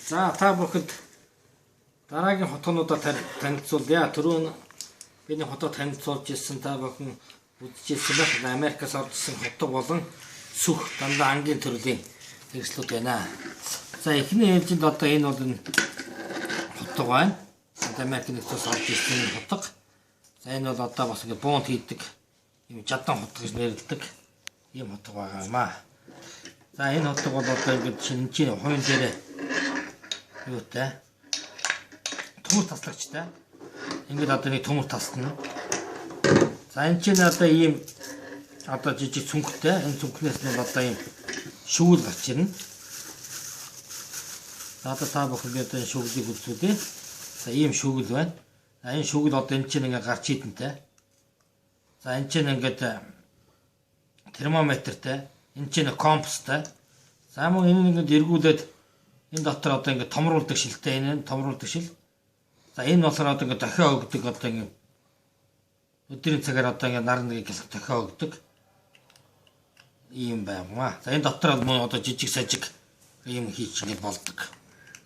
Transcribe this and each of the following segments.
За та бүхэнд дараагийн хотгонуудаа танилцуулъя. Түрүүн бидний хотоо танилцуулж ирсэн та бүхэн үзчихсэн байх. Америкаас орж ирсэн хотго болон сүх дандаа ангийн төрлийн хэрэгслүүд байна. За эхний ээлжинд одоо энэ бол энэ хотго байна. Америк нэгдсэн улсаас орж ирсэн хотго. За энэ бол одоо бас ингэ буунд хийдэг юм жадан хотго гэж нэрлэдэг ийм хотго байгаа юм аа. За энэ хотго бол одоо ингэ шинжийн хувийн дээр юутай төмөр таслагчтай. Ингээд одоо нэг төмөр таслана. За энэ чинь одоо ийм одоо жижиг цүнхтэй. Энэ цүнхнээс нь одоо ийм шүүл гарч ирнэ. За одоо та бүхэн би одоо энэ шүүглийг үзүүлье. За ийм шүүгэл байна. За энэ шүүгэл одоо энэ чинь ингээд гарч идэнтэй. За энэ чинь ингээд термометртэй, энэ чинь компастай. За мөн энэ ингээд эргүүлээд энэ дотор одоо ингээд томруулдаг шилтэй, энэ томруулдаг шил. За энэ болохоор одоо ингээд дохио өгдөг, одоо ингээд өдрийн цагаар одоо ингээд нар нэг дохио өгдөг ийм байна. За энэ дотор мөн одоо жижиг сажиг ийм хийж ингээд болдог.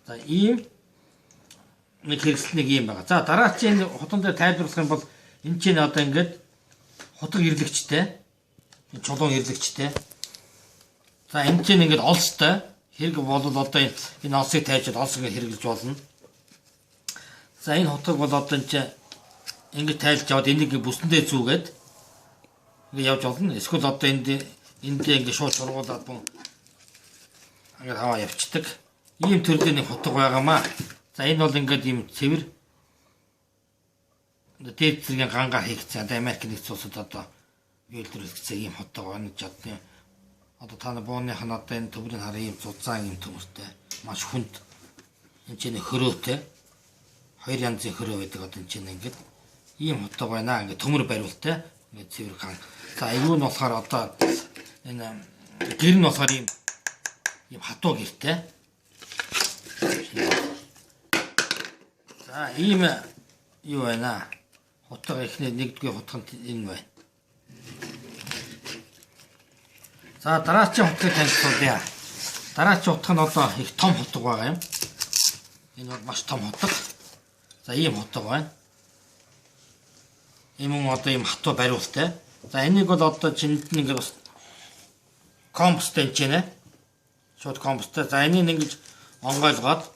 За ийм нэг хэрэгсэл нэг ийм байгаа. За дараачийн хутан дээр тайлбарлах юм бол энэ чинь одоо ингээд хутга эрлэгчтэй, энэ чулуун эрлэгчтэй. За энэ чинь ингээд олстой. Хэрэг бол одоо энэ олсыг тайжад олс ингээд хэрэглэж болно. За энэ хутгаг бол одоо энэ чинь ингээд тайлж аваад энийг бүсэндээ зүгээд ингээд явж болно. Эсвэл одоо энд ингээд шууд сургуулаад бун ингээд хаваа явцдаг. Ийм төрлийн нэг хутга байгаамаа. За энэ бол ингээд ийм цэвэр дээд зэргийн гангаар хийгдсэн. Одоо Америк нэгдсэн улсад одоо үйлдвэрлэгдсэн ийм хутга байна. Жадны одоо та нар бууных нь одоо энэ төмрийн хар ийм зузаан ийм төмөртэй маш хүнд энэ чинь хөрөөтэй хоёр янзын хөрөө байдаг. Одоо энэ чинь ингээд ийм хутга байна. Ингээд төмөр бариултай ингээд цэвэр ган. За аюу нь болохоор одоо энэ гэр нь болохоор ийм хатуу гэртэй. За ийм юу байна. Хутга эхний нэгдүгээр хутга нь энэ байна. За дараачийн хутгийг танилцуулъя. Дараачийн хутга нь одоо их том хутга байгаа юм. Энэ бол маш том хутга. За ийм хутга байна. Ийм юм одоо ийм хатуу бариултай. За энийг бол одоо чинд нь ингээд бас компостой энэ чинь шууд компостой. За энийг ингэж онгойлгоод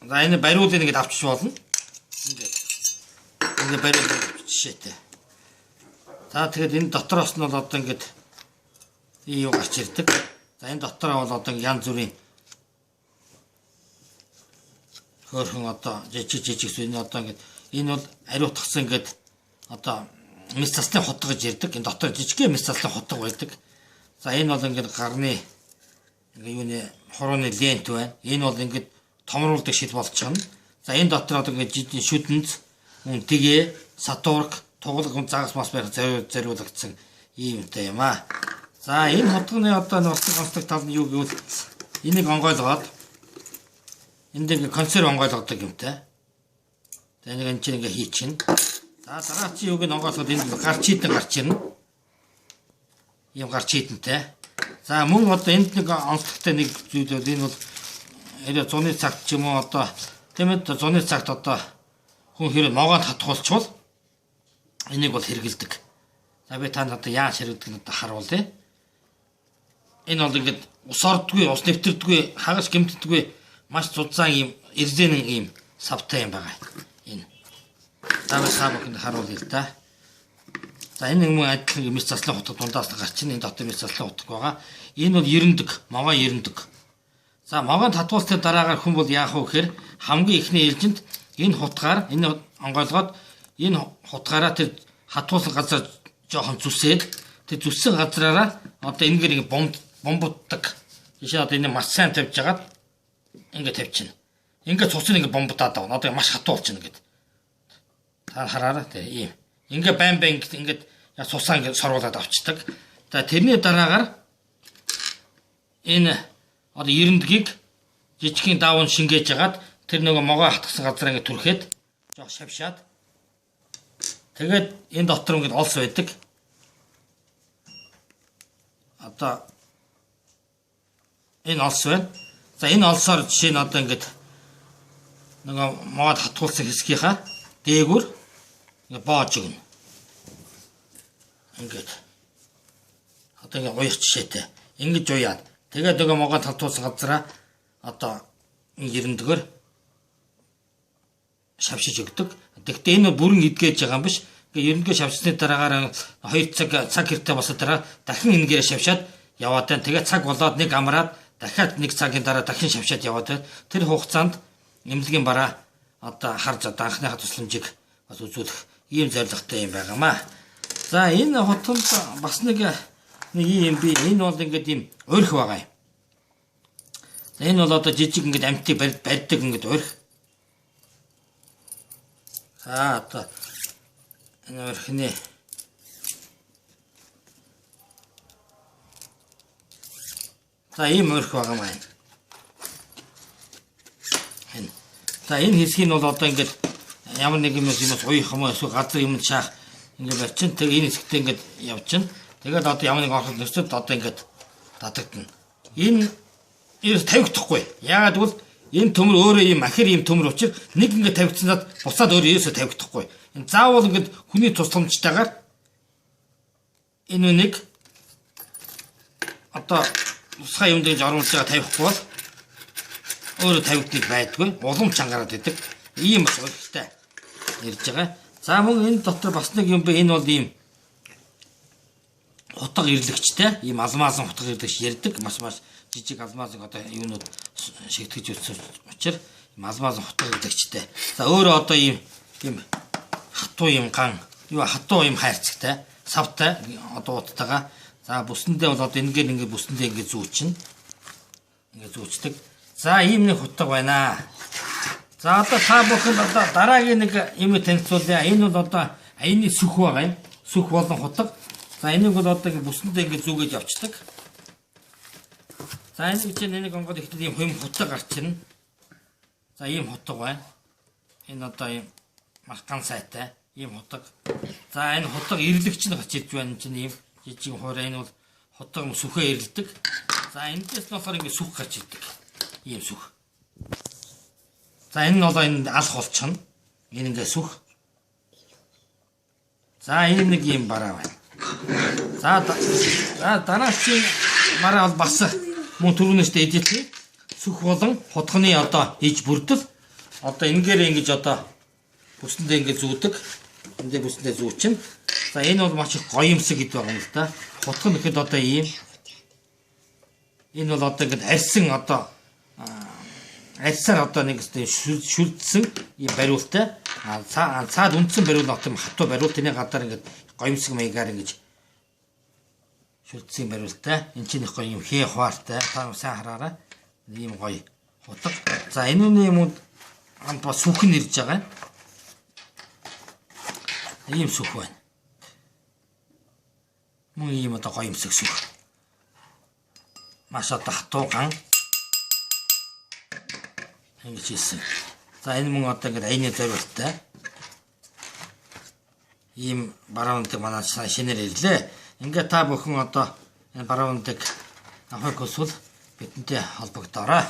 за энэ бариулыг ингээд авчиж болно. Ингээд бариулыг жишээтэй. За тэгэхээр энэ дотроос нь бол одоо ингээд ийм юу гарч ирдэг. За энэ дотороо бол одоо янз бүрийн хөөрхөн одоо жижиг жижиг зүйл энэ одоо ингээд энэ бол ариутгсан ингээд одоо мэс заслын хутга гэж ярьдаг. Энэ дотор жижигхэн мэс заслын хутга байдаг. За энэ бол ингээд гарны ингээд юуны хурууны лент байна. Энэ бол ингээд томруулдаг шил болчихно. За энэ дотор одоо ингээд жижиг шүдэнц, мөн тэгэ, сатурк, тугалаг загас мас байх зориулагдсан ийм юмтай юм аа. За энэ хутганы одоо нурцаг онцлог тал нь юу гэвэл энийг онгойлгоод энд ингээ консерв онгойлгодог юмтай. За энийг энэ чинь ингээ хийчихнэ. За дараачийн юуг нь онгойлгоод энд гарч идэн гарч ирнэ. Ийм гарч идэнтэй. За мөн одоо энд нэг онцлогтой нэг зүйл бол энэ бол арай зуны цагт ч юм уу одоо тийм ээ зуны цагт одоо хүн хэрэг могоод хатгуулчвал энийг бол хэрэгэлдэг. За би танд одоо яаж хэрэглэдэг нь одоо харуулъя. Энэ бол ингээд ус ордгүй, ус нэвтэрдэггүй, хагас гэмтдэггүй маш зузаан ийм эрзэнэн ийм савтай юм байгаа. Энэ. За би та бүхэнд харуулъя л да. За энэ нэг мөн адилхан мэс заслын хутга дундаас гарч ийн. Энэ дотор мэс заслын хутга байгаа. Энэ бол ерөндөг, могоо ерөндөг. За могоон татгуулсны дараагаар хүн бол яах вэ гэхээр хамгийн эхний ээлжинд энэ хутгаар энэ онгойлгоод энэ хутгаараа тэр хатгуулсан газар жоохон зүсээд тэр зүссэн газраараа одоо энэгээр ингэ бомбуддаг. Жишээ одоо энэ маш сайн тавьж хагаад ингэ тавьчихна. Ингээ цусыг ингэ бомбудаад авна. Одоо маш хатуу болчихно ингээд. Та хараарай тэ ийм. Ингээ байн байн ингээд цусаа ингэ соргуулад авчдаг. За тэрний дараагаар энэ одоо ерөндгийг жижигхэн даавн шингээж хагаад тэр нөгөө могоо хатгсан газар ингэ түрхэд жоох шавшаад тэгээд энэ дотор ингээд олс байдаг. Одоо Энэ олс байна. За энэ олсоор жишээ нь одоо ингээд нөгөө могоод хатгуулсан хэсгийнхаа дээгүүр ингээд боож өгнө. Ингээд одоо ингээд уях жишээтэй. Ингэж уяад. Тэгээд нөгөө могоод хатгуулсан газараа одоо ерөндгөр шавшиж өгдөг. Тэгэхдээ энэ бүрэн эдгэж байгаа юм биш. Ингээ ерөндгөө шавшсны дараагаар 2 цаг цаг хэрэгтэй болсоо дараа дахин энгээр шавшаад яваад байна. Тэгээд цаг болоод нэг амраад дахиад нэг цагийн дараа дахин шавшаад яваад байна. Тэр хугацаанд эмнэлгийн бараа одоо харж одоо анхныхаа тусламжийг бас үзүүлэх ийм зорилготой юм байгаамаа. За энэ хотонд бас нэг ийм би энэ бол ингээд ийм урих байгаа юм. За энэ бол одоо жижиг ингээд амьтыг барьдаг ингээд урих. За одоо энэ урихны за ийм урих байгаа юм байна. Энэ. За энэ хэсгийг нь бол одоо ингээд ямар нэг юм юмс уях юм уу эсвэл газар юм шаах ингээд барьчин. Тэгээ энэ хэсэгтээ ингээд явчихна. Тэгээд одоо ямар нэг орхол нөхцөлд одоо ингээд датагдана. Энэ ерөөс тавигдахгүй. Яагаад гэвэл энэ төмөр өөрөө ийм ахир ийм төмөр учир нэг ингээд тавигдсанаад буцаад өөрөө ерөөсөө тавигдахгүй. Энэ заавал ингээд хүний тусламжтайгаар энэ үнийг одоо тусгай юм дэж оруулж байгаа тавихгүй бол өөрөө тавигддаг байдгүй. Улам чангараад идэг. Ийм бас урагтай ярьж байгаа. За мөн энэ дотор бас нэг юм бэ. Энэ бол ийм хутга ирлэгчтэй ийм алмазан хутга ирлэгч ярьдаг. Маш маш жижиг алмазан одоо юунууд шигтгэж үтсэн учраас ийм алмазан хутга ирлэгчтэй. За өөрөө одоо ийм хатуу юм ган юу хатуу юм хайрцагтай, савтай одоо уттайгаа. За бүсэндээ бол одоо энэгээр ингээд бүсэндээ ингээд зүүчин. Ингээд зүүчдэг. За ийм нэг хутга байна. За одоо та бүхэнд одоо дараагийн нэг юм танилцуулъя. Энэ бол одоо аяны сүх байгаа юм. Сүх болон хутга. За энийг бол одоо ингээд бүсэндээ ингээд зүүгэж явцдаг. За энийг чинь энийг онгод ихтэй ийм хэм хутга гарч ирнэ. За ийм хутга байна. Энэ одоо ийм маш ган сайтай ийм хутга. За энэ хутга ирлэгч нь гарч ирж байна чинь ийм жижиг хуурай энэ бол хутга сүхээ ирлдэг. За эндээс нь болохоор ингээд сүх гарч ирдэг. Ийм сүх. За энэ нь бол энэ алх болчихно. Энэ ингээд сүх. За энэ нэг ийм бараа байна. За дараагийн бараа бол бас мөн түрүүнээсээ эдэлхий сүх болон хутганы одоо иж бүрдэл одоо энгээр ингэж одоо бүсэндээ ингэж зүүдэг. Эндээ бүсэндээ зүүчин. За энэ бол маш их гоёмсог гэдэг байгаа юм л да. Хутга нь ихэд одоо ийм энэ бол одоо ингэж арьсан одоо арьсаар одоо нэг шүлдсэн ийм бариултай. Цаад үндсэн бариул нь хатуу бариул тэрний гадаар ингэж гоёмсог маягаар ингэж шүлдсэн бариултай. Энд чинь их гоё юм хээ хуваартай. Та сайн хараарай. Ийм гоё хутга. За энэ үний юмуд амт бас сүх нь ирж байгаа юм. Ийм сүх байна. Мөн ийм одоо гоёмсог сүх. Маш одоо хатуу ган ингэж хийсэн. За энэ мөн одоо ингэж аяны зориулттай. Ийм бараундаг манай шинээр ирлээ. Ингээд та бүхэн одоо энэ бараундаг авахыг хүсвэл бидэнтэй холбогдоорой.